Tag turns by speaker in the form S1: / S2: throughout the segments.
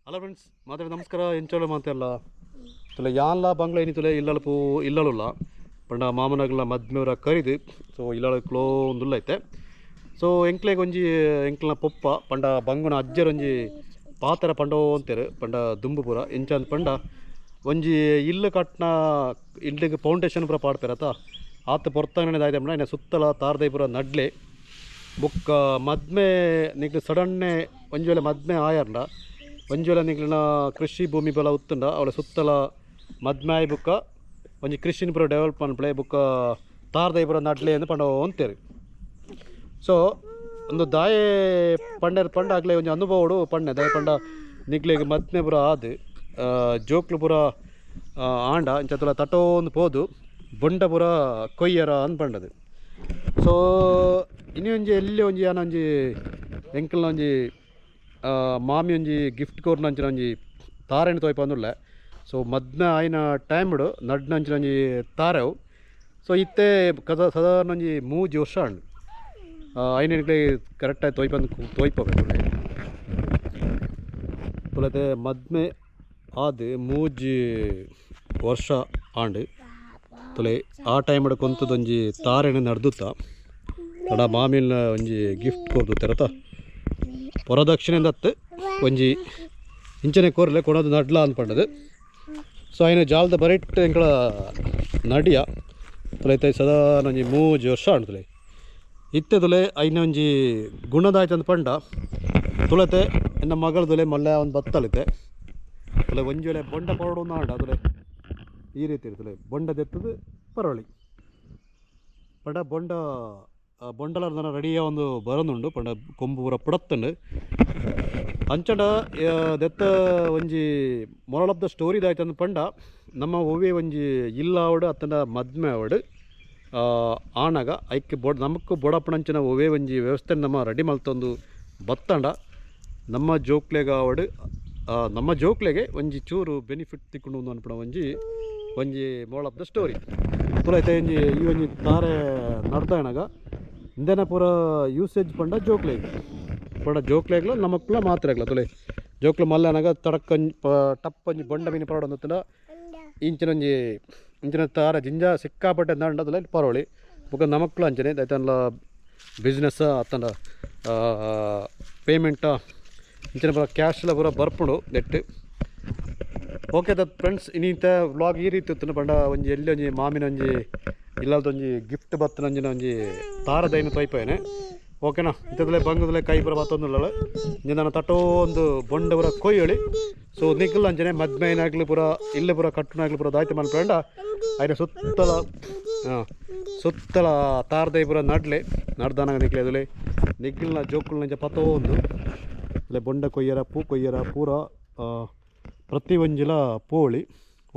S1: Hello friends, ಮಾತಾಡಿ ನಮಸ್ಕಾರ. ಎಂಚೋಳ ಮಾತೆಲ್ಲ ತುಲೆ ಯಾನ್ಲ ಬಂಗ್ಲ ಏನಿ ತುಲೆ ಇಲ್ಲಳು ಪೂ ಇಲ್ಲಳುಲ್ಲ ಪಂಡ ಮಾಮನಗಲ ಮದ್ಮೆವರ ಕರಿದು. ಸೊ ಇಲ್ಲಳು ಕ್ಲೋ ಒಂದುಲ್ಲ ಐತೆ. ಸೊ ಎಂಕ್ಲೆಗ್ ಒಂಜಿ ಎಂಕ್ಲನ ಪೊಪ್ಪ ಪಂಡ ಬಂಗುನ ಅಜ್ಜರೊಂಜಿ ಪಾತರ ಪಂಡೋ ಅಂತೆರು ಪಂಡ ದುಂಬು ಪೂರ ಎಂಚಂದ್ ಪಂಡ ಒಂಜಿ ಇಲ್ಲು ಕಟ್ನ ಇಲ್ಲಿಗೆ ಫೌಂಡೇಶನ್ ಪೂರ ಪಾಡ್ಪೇರತ ಆತ ಪೊರ್ತಂಗನೆ ದಾಯ್ದೆ ಪಂಡ ಇನ್ನ ಸುತ್ತಲ ತಾರ್ದೈ ಪೂರ ನಡ್ಲೆ. ಬೊಕ್ಕ ಮದ್ಮೆ ನಿಕ್ಲು ಸಡನ್ನೆ ಒಂಜಿ ವೇಳೆ ಮದ್ಮೆ ಆಯರ್ಂಡ ಒಂಜಿ ವೇಳೆ ನಿಕ್ಲಿನ ಕೃಷಿ ಭೂಮಿ ಬಲ ಉತ್ತುಂಡ ಅವಳ ಸುತ್ತಲ ಮದ್ಮೆ ಆಯಿ ಬುಕ್ಕ ಒಂಜಿ ಕೃಷಿನ ಪೂರ ಡೆವಲಪ್ ಮನ್ಪುಲೆ ಬುಕ್ಕ ತಾರ್ದೈ ಪೂರ ನಡ್ಲೆ ಅಂದ್ ಪಂಡ ಅಂತೆರು. ಸೊ ಒಂದು ದಾಯೆ ಪಂಡೆರ್ ಪಂಡ ಅಗ್ಲೆ ಒಂಜಿ ಅನುಭವಡು ಪಂಡೆ ದಾಯೆ ಪಂಡ ನಿಕ್ಲೆಗ್ ಮದ್ಮೆ ಪೂರ ಆದ್ ಜೋಕ್ಲು ಪೂರ ಆಂಡ ಇಂಚ ತುಲ ತಟೋಂದು ಪೋದು ಬೊಂಡ ಪೂರ ಕೊಯ್ಯರ ಅಂದ್ ಪಂಡದು. ಸೊ ಇನಿ ಒಂಜಿ ಎಲ್ಲಿ ಒಂಜಿ ಯಾನ ಒಂಜಿ ಎಂಕಲ್ನ ಒಂಜಿ ಮಾಮಿ ಒಂಜಿ ಗಿಫ್ಟ್ ಕೊರ್ನಂಚಿನ ಒಂಜಿ ತಾರೆನ್ ತೋಯ್ಪಂದುಲ್ಲೆ. ಸೊ ಮದ್ಮೆ ಆಯಿನ ಟೈಮ್ಡ್ ನಡ್ನಂಚಿನ ಒಂಜಿ ತಾರೆವು. ಸೊ ಇತ್ತೆ ಕದ ಸಾಧಾರಣ ಒಂಜಿ ಮೂಜಿ ವರ್ಷ ಆಂಡ್ ಐನ ಕರೆಕ್ಟಾಗಿ ತೋಯ್ಪಂದು ತೋಯ್ಪಬೇಕು. ತುಲತೆ ಮದ್ಮೆ ಆದ್ ಮೂಜಿ ವರ್ಷ ಆಂಡ್ ತುಲೆ ಆ ಟೈಮ್ಡ್ ಕೊಂತದೊಂಜಿ ತಾರೆನ್ ನಡ್ದುತ್ತ ತಡ ಮಾಮಿನ ಒಂಜಿ ಗಿಫ್ಟ್ ಕೊರ್ದು ತೆರತ ಪರದಕ್ಷಿಣೆ ದತ್ತು ಒಂಜಿ ಇಂಚನೆ ಕೊರ್ಲೆ ಕೊಡೋದು ನಡ್ಲ ಅಂದ್ಪಂಡದು. ಸೊ ಐನ ಜಾಲ್ದ ಬರಿಟ್ ಎಂಕಲ ನಡಿಯ ತುಲೆ ಇತ್ತೆ ಸಾಧಾರಣ ಒಂಜಿ ಮೂಜಿ ವರ್ಷ ಆಂಡ್ ತುಲೆ ಇತ್ತೆ ತುಲೆ ಐನ ಒಂಜಿ ಗುಣದಾಯ್ತಂದ್ ಪಂಡ ತುಳತೆ ಎನ್ನ ಮಗಳ ತುಲೆ ಮಲ್ಲ ಒಂದು ಬತ್ತಲಿತೆ ತುಲೆ ಒಂಜಿ ವೇಳೆ ಬೊಂಡ ಪರಡು ಆಂಡ ತುಲೆ ಈ ರೀತಿ ಇರ್ತದೆ ಬೊಂಡ ದೆತ್ತದು ಪರವಳಿ ಪಂಡ ಬೊಂಡ ಬೊಂಡಲ ರೆಡಿಯ ಒಂದು ಬರೊಂದುಂಡು ಪಂಡ ಕೊಂಬು ಪೂರ ಪುಡತ್ತುಂಡು. ಅಂಚಡ ದೆತ್ತ ಒಂಜಿ ಮೊರಲ್ ಆಫ್ the story ದಾಯ್ತಂದ್ ಪಂಡ ನಮ್ಮ ಒವ್ವೇ ಒಂಜಿ ಇಲ್ಲ ಆವಡ್ ಅತ್ತಂಡ ಮದ್ಮೆ ಆವಡ್ ಆನಗ ಐಕ್ ಬೊಡ್ ನಮಕ್ ಬೊಡಪ್ಪಣಂಚಿನ ಒವ್ವೇ ಒಂಜಿ ವ್ಯವಸ್ಥೆ ನಮ್ಮ ರೆಡಿ ಮಲ್ತೊಂದು ಬತ್ತಂಡ ನಮ್ಮ ಜೋಕ್ಲೆಗ್ ಆವಡ್ ನಮ್ಮ ಜೋಕ್ಲೆಗೆ ಒಂಜಿ ಚೂರು ಬೆನಿಫಿಟ್ ತಿಕ್ಕುಂಡು ಅನ್ಪುನ ಒಂಜಿ ಒಂಜಿ ಮೋರಲ್ ಆಫ್ the story. ತುಲ ಐತೆ ಒಂಜಿ ಈ ಒಂಜಿ ತಾರೆ ನಡ್ದಾಣಗ ಇಂದೆನ ಪೂರ ಯೂಸೇಜ್ ಪಂಡ ಜೋಕ್ಲೆಗ್ ಪಂಡ ಜೋಕ್ಲೆಗ್ಲ ನಮಕ್ಲ ಮಾತ್ರೆಗ್ಲ ತುಲೆ ಜೋಕ್ಲು ಮಲ್ಲನಗ ತಡಕ್ಕಂಜಿ ಟಪ್ಪಂಜಿ ಬೊಂಡ ಮೀನು ಪರಡೊಂದು ಇಂಚಿನೊಂಜಿ ಇಂಚಿನ ತಾರ ಜಿಂಜ ಸಿಕ್ಕಾಪಟ್ಟೆ ದಂಡ ತುಲೆ ಪರೋಳಿ ಬೊಕ ನಮಕ್ಲ ಅಂಚನೆ ದೈತನ್ಲ ಬಿಸ್ನೆಸ್ ಅತ್ತಂಡ ಪೇಮೆಂಟ ಇಂಚಿನ ಪೂರ ಕ್ಯಾಶ್ಲ ಪೂರ ಬರ್ಪುಂಡು ನೆಟ್. ಓಕೆ ದತ್ ಫ್ರೆಂಡ್ಸ್, ಇನ್ನಿಂತ ವ್ಲಾಗ್ ಈ ರೀತಿ ಇತ್ತು ಪಂಡ ಒಂಜಿ ಎಲ್ಲಿ ಒಂಜಿ ಮಾಮಿನ ಒಂಜಿ ಇಲ್ಲದೊಂಜಿ ಗಿಫ್ಟ್ ಬತ್ತನಂಜಿನ ಒಂಜಿ ತಾರದೈನ ತೊಯ್ಪೇನೆ. ಓಕೆನಾ ಇಂಥದಲ್ಲೇ ಬಂಗದಲ್ಲೇ ಕೈ ಪೂರ ಬತ್ತೊಂದುಳ್ಳಳು ನಿನ್ನ ತಟೋ ಒಂದು ಬೊಂಡ ಪೂರ ಕೊಯ್ಯೊಳಿ. ಸೊ ನಿಕ್ಕಲ್ ಅಂಚನೆ ಮದ್ಮೈನಾಗ್ಲಿ ಪೂರ ಇಲ್ಲೇ ಪೂರ ಕಟ್ಟುನಾಗ್ಲಿ ಪೂರ ದಾಯ್ತು ಮನ್ಪಂಡ ಐನ ಸುತ್ತಲ ಸುತ್ತಲ ತಾರದೈ ಪೂರ ನಡ್ಲೆ ನಡ್ದಾನಾಗ ನಿಕ್ಲೆ ಅದುಲೆ ನಿಗ್ಗಲ್ನ ಜೋಕುಲ್ನಂಚ ಪತೋ ಒಂದು ಅಲ್ಲೇ ಬೊಂಡ ಕೊಯ್ಯರ ಪೂ ಕೊಯ್ಯರ ಪೂರ ಪ್ರತಿ ಒಂಜಿಲ ಪೋಳಿ.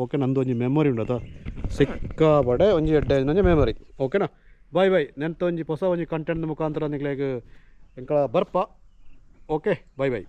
S1: ಓಕೆ ನಂದು ಒಂಜಿ ಮೆಮೊರಿ ಉಂಡತ ಸಿಕ್ಕಾಪಟ್ಟೆ ಒಂಜಿ ಎಡ್ಡೆ ಒಂಜಿ ಮೆಮೊರಿ. ಓಕೆನಾ ಬಾಯ್ ಬಾಯ್. ನೆಂತ ಒಂಜಿ ಹೊಸ ಒಂಜಿ ಕಂಟೆಂಟ್ ಮುಖಾಂತರ ನಿಕ್ಲೆಗ್ ಎಂಕಲ ಬರ್ಪ. Okay bye bye.